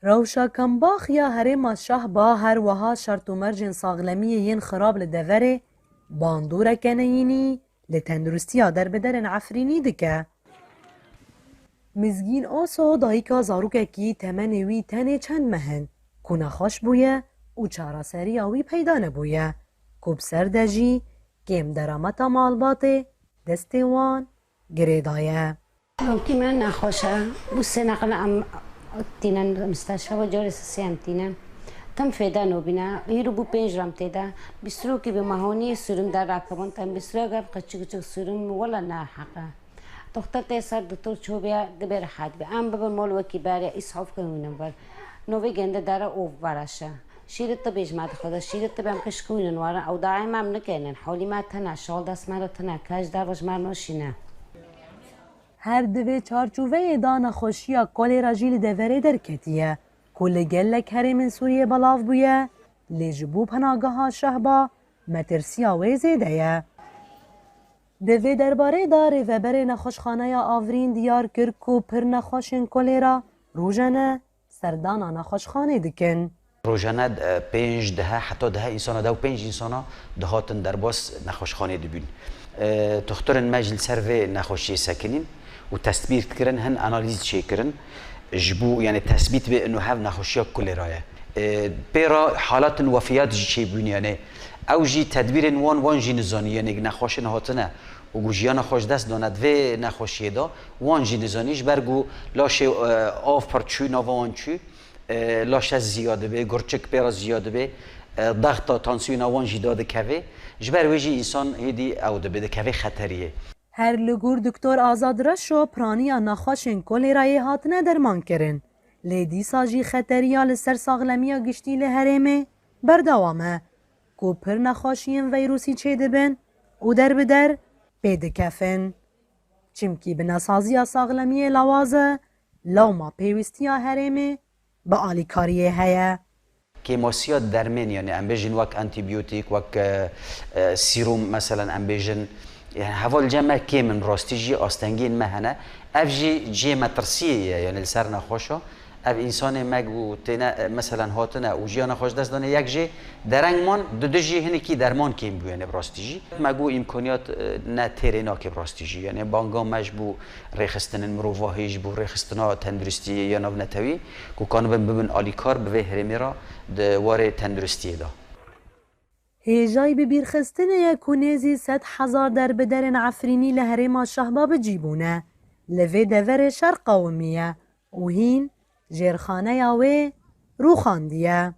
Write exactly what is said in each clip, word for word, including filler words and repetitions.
Rewşa kembax ya herêma Şehba her wiha şert û mercên saxlemiyê yên xirab li deverê bandoreke neyînî li tenduristiya derbiderên Efrînî dike. Mizgîn Oso dayika zarokekî temenê wî tenê çend meh in ku nexweş bûye û çareseriya wî peyda nebûye, ku bi ser de jî kêm derameta malbatê destê wan girêdaye. Ewkî me nexweş e. Bû sê neqil em tînin misteşfa ve carê sisê em tînin. Tim fêde nobîne. Hîro bû pênc rem têde. Bîstrokî bi mahoniyê sûrim derrakibin. Tem bîstroke bi qeçik çik sûrim wela ne heq e. Doxter tê ser doktor ço bê dibê rehet bê. Em bibin mol wekî berê îshof ke wînin vir. Novê gende dere ov vereşe. Şîrê tibê ji me dixwaze. Şîrê tibê em ke şikûnin warin. Ew daîm em nikeynin. Holî me tine, şal dest me re tine. Kej derve ji me re noşîne. Her di vê çarçoveyê de nexweşiya kolera jî li deverê derketiye ku li gelek herêmên Sûriyê belav bûye, lê ji bo penageha Şehba metirsiya wê zêde ye. Di vê derbarê de rêveberê Nexweşxaneya Avrîn diyar kir ku pir nexweşên kolera rojane serdana nexweşxanê dikin. Rojane e, pênc, dehe, heta dehe însana, deh û pênc însana dihatin derbas nexweşxanê dibûn. E, Doxtorên me jî li ser vê nexweşiyê sekinîn û testbîr dikirin, hin analîz çêkirin. Ji bo, yani tespît bê ino hev nexweşiya kolera ye. E, pê re halatin wefiyat jî çêbûn, yani ew jî tedbîrên wan, wan jî nizanî, yani nexweşin hatine û ku jiyana xwe ji dest dane di vê nexweşiyê de, wan jî nizanî, ji ber ku laşê e, av pir çû, nava wan çû, e, laşe ziya dibe, gurçik pê re ziya dibe, e, dexta tansiyona wan jî dadikeve. Ji ber wê jî însan hêdî ew dibe, dikeve xeteriyê. Her li gor Doktor Azad Reşo piraniya nexweşên kolêrayê hatine dermankirin. Lê dîsa jî xeteriya li ser saxlemiya giştî li herêmê berdewam e, ku pir nexweşiyên veyrûsî çêdibin û derbider pê dikefin. Çimkî binesaziya saxlemiyê lawaz e, lewma pêwîstiya herêmê bi alîkariyê heye. Kêmasiya dermên, yani em bêjin wek antîbiyotîk, wek e, e, sîrom, meselen em bêjin, yani heval cem me kêm in, rastî jî astengiyên me hene. Ev jî cihê metirsiyê ye, yani li ser nexweşa. Ev însanê me ku têne, e, meselen hatine û jiyana xwe ji dest dane, yek jê dereng man, dudu jî hinekî derman kêm bû, yani bi rastî jî. Me got îmkaniyat e, ne têrê nake bi rastî jî. Yani banga me ji bo rêxistinên mirovahî, ji bo rêxistina tenduristiyê ya navnetewî ku kanibin bibin alîkar bi vê herêmê re di warê tenduristiyê de. Hêjayî bibîrxistinê ye ku nêzî sed hezar derbiderên Efrînî li herêma Şehba bi cî bûne. Li vê deverê şer qewimiye û hîn jêrxaneya wê rûxandiye.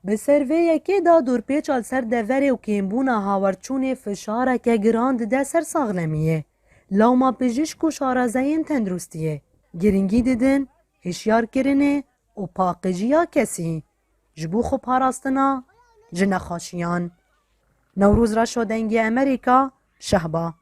Bi ser vê yekê de dorpêça li ser deverê û kêmbûna hawerçûnê fişareke giran dide ser saxlemiyê. Lewma pijîşk û şarezeyên tenduristiyê girîngî didin hişyarkirinê û paqijiya kesî ji bo xweparastina ji nexweşiyan. Newroz Reşo, Dengê Emerîka, Şehba.